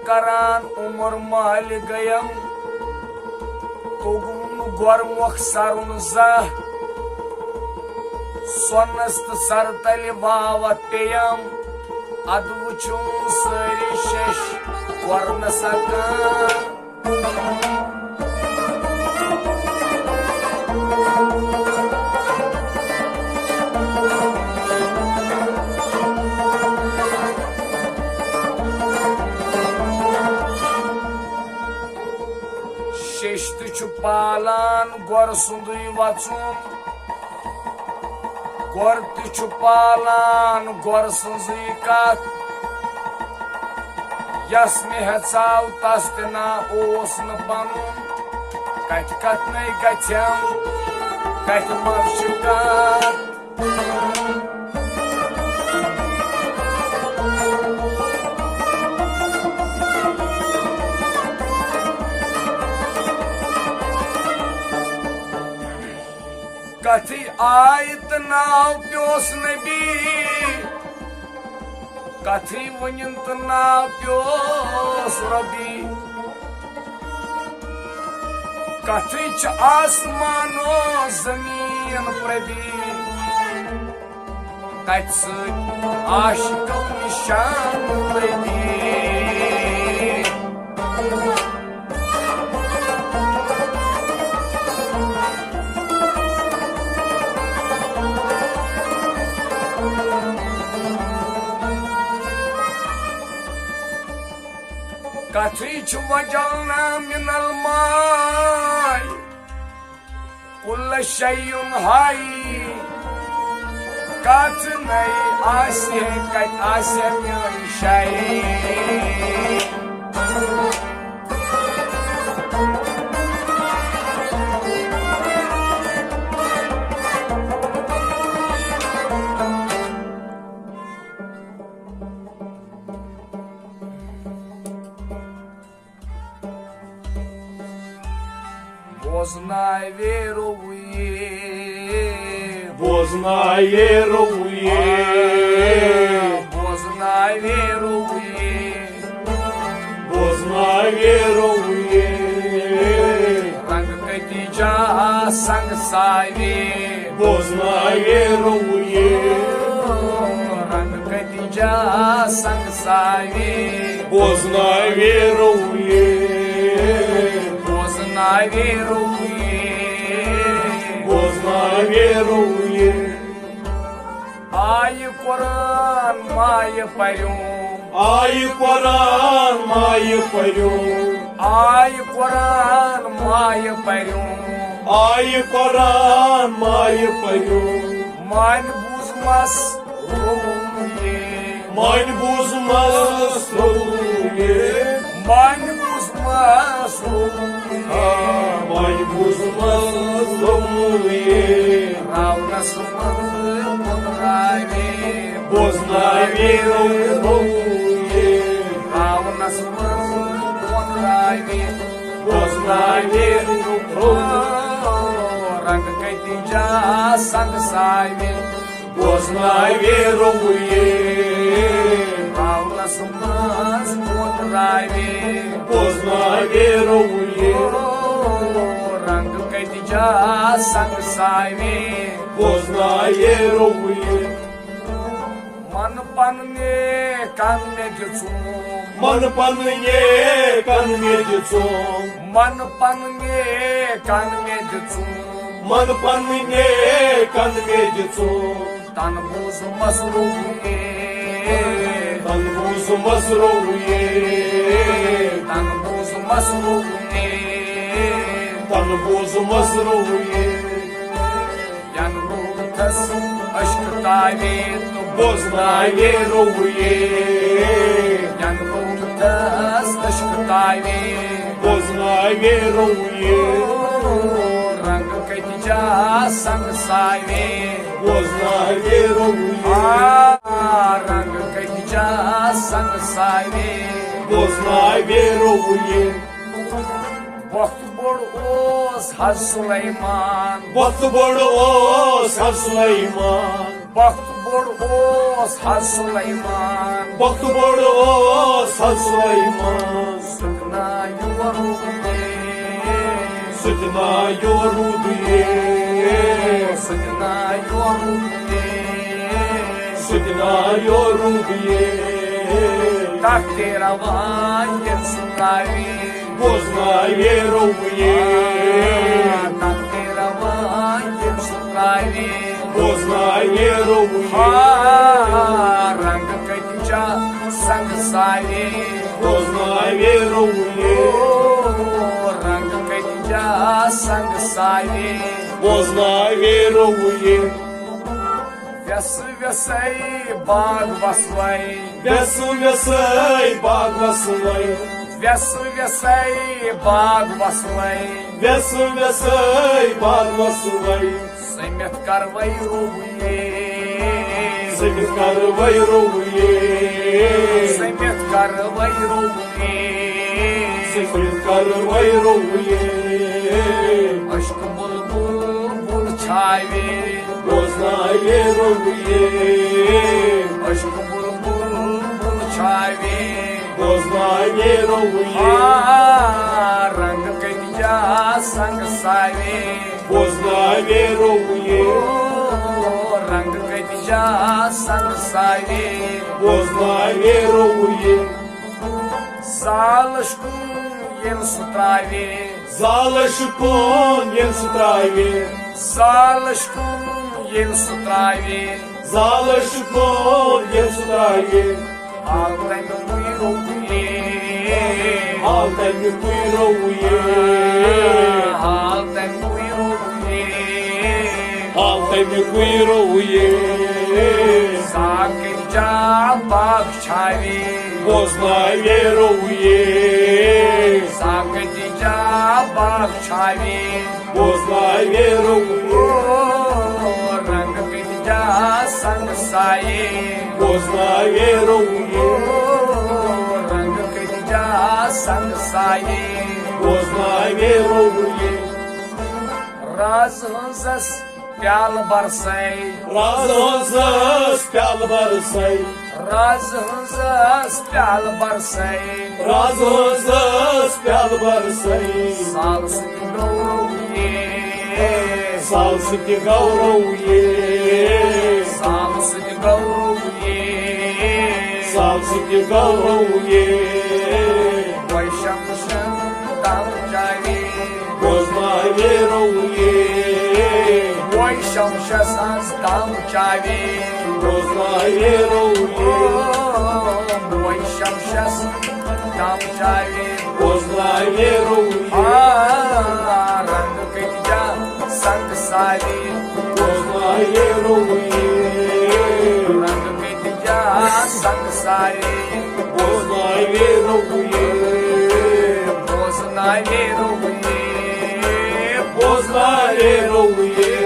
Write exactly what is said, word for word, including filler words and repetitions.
کران عمر مالہِ گٔیم۔ توٚگُم نہٕ گۄرمۄکھ سرُن زانٛہہ۔ سۄنس تہٕ سرٕ تلہِ واوہ پیٚیم۔ ادٕ وٕچھُم سٲری شیٚش کۄرنہٕ سا کانٛہہ۔ شیٚش تہِ چھُ پالان گۄرٕ سُنٛدُے وَژُن۔ گۄر تہِ چھُ پالان گۄر سٕنٛزٕے کتھ۔ یس مےٚ ہیژاو تس تہِ نا اوس نہٕ پنُن۔ کتھِ کتھِ نے گژھٮ۪م، کتھِ منٛز چھِ کتھ۔ کتھٕے آیہِ تہٕ ناو پیوس نبی، کتھٕے ؤنِن تہٕ ناو پیوس ربی۔ کتھٕے چھِ آسمانو زمیٖن پربی۔ کتھِ سۭتۍ عاشقو نشان لبی۔ کتھٕے چھُ وجلنا من الماء۔ کل شیء حی، کتھ نَے آسہِ ہے، کتہِ آسہِ ہے میٲنۍ شے۔ بوزناوے رویے۔ بوزناوے رویے۔ بوزناوے رویے۔ بوزناوے رویے۔ رنگ کتیجا سنگ ساوے۔ بوزناوے رویے۔ رنگ کتیجا سنگ ساوے۔ بوزناوے رویے۔ بوزناوے رویے۔ بوزناوے رویے۔ آیہِ قرآن مایہِ پریوم۔ آیہِ قرآن مایہِ پریوم۔ آیہِ قرآن مایہِ پریوم۔ آیہِ قرآن مایہِ پریوم۔ مانہِ بوٗزمس رووُم یے۔ مانہِ بوٗزمس رووُم یے۔ مانہِ بوٗزمس رووُم یے۔ آ، مانہِ بوٗزمس رووُم یے۔ راونس منٛز ووٚن راوے۔ بوزناوے رووُم یے۔ راونس منٛز ووٚن راوے۔ بوزناوے رووُم۔ رنگ کتیجا سنگ ساوے۔ بوزناوے رویے۔ راونس منٛز ووٚن راوے۔ بوزناوے رویے۔ او، رنگ کتیجا سنگ ساوے۔ بوزناوے رویے۔ من پننے کن مےٚ دِژوم۔ من پننے کن مےٚ دِژوم۔ من پننے کن مےٚ دِژوم۔ من پننے کن مےٚ دِژوم۔ تن بوٗزمس رویے۔ تن بوٗزمس رویے۔ تن بوٗزمس رویے۔ تن بوٗزمس رویے۔ ینہٕ بہٕ وُتھس عشقہٕ تاوے تہٕ بوزناوے رویے۔ ینہٕ بہٕ وُتھس عشقہٕ تاوے۔ بوزناوے رویے۔ رنگ کتیجا سنگ ساوے۔ بوزناوے رویے۔ آ، رنگ کتیجا سنگ ساوے۔ بوزناوے رویے۔ وقت بوٚڑ اوس حض سلیمان۔ وقت بوٚڑ اوس حض سلیمان۔ وقت بوٚڑ اوس حض سلیمان۔ بخت بوٚڑ اوس حض سلیمان۔ سُہ تہِ نا یور روٗدُے۔ سُہ تہِ نا یور روٗدُے۔ سُہ تہِ نا یور روٗدُے۔ سُہ تہِ نا یور روٗدُے۔ تخت روا ییٚلہِ سُہ ترٛاوِ۔ بوزناوے رویے۔ آ، تخت روا ییٚلہِ سُہ ترٛاوِ۔ بوزناوے رویے۔ آ، رنگ کتہِ جا سنگ ساوے۔ بوزناوے رویے۔ او، رنگ کتہِ جا سنگ ساوے۔ بوزناوے رویے۔ ویسہٕ ویسے باغ وسوے۔ ویسہٕ ویسے باغ وسوے۔ ویسہٕ ویسے باغ وسوے۔ ویسہٕ ویسے باغ وسوے۔ سٔمِتھ کروے رویے۔ سٔمِتھ کروے رویے۔ سٔمِتھ کروے رویے۔ سٔمِتھ کروے رویے۔ عشق بلبل بُل چھاوے۔ بوزناوے رویے۔ عشق بُل بُل بُل چھاوے۔ بوزناوے رویے۔ آ، رنگ کتہِ جا سنگ ساوے۔ بوزناوے رویے۔ او، رنگ کتہِ جا سنگ ساوے۔ بوزناوے رویے۔ زالش کُن ییٚلہِ سُہ ترٛاوے۔ زالش کُن ییٚلہِ سُہ ترٛاوِ۔ زالش کُن ییٚلہِ سُہ ترٛاوِ۔ زالش کُن ییٚلہِ سُہ ترٛاوِ۔ حال تَمیُکُے رویے۔ حال تَمیُکُے رویے۔ حال تَمیُکُے رویے۔ حال تَمیُکُے رویے۔ ساکن جا باغ چھاوے۔ بوزناوے رویے۔ ساکن جا باغ چھاوے۔ بوزناوے رویے۔ او، رنگ کتہِ جا سنگ ساوے۔ بوزناوے رویے۔ او، رنگ کتہِ جا سنگ ساوے۔ بوزناوے رویے۔ راز ہنزس پیالہٕ برسے۔ راز ہنزس پیالہٕ برسے۔ راز ہنزس پیالہٕ برسے۔ راز ہنزس پیالہٕ برسے۔ سال سُہ تہِ گوٚو رویے۔ سال سُہ تہِ گوٚو رویے۔ سال سُہ تہِ گوٚو رویے۔ سال سُہ تہِ گوٚو رویے۔ ویشم شم تام چاوی۔ بوزناوے رویے۔ ویشم شساس تام چاوی۔ بوزناوے رویے۔ ویشم شس تام چاوی۔ بوزناوے رویے۔ آ، رنگ کتہِ جا سنگ ساوے۔ بوزناوے رویے۔ رنگ کتہِ جا سنگ ساوے۔ بوزناوے رویے۔ بوزناوے رویے۔ بوزناوے رویے۔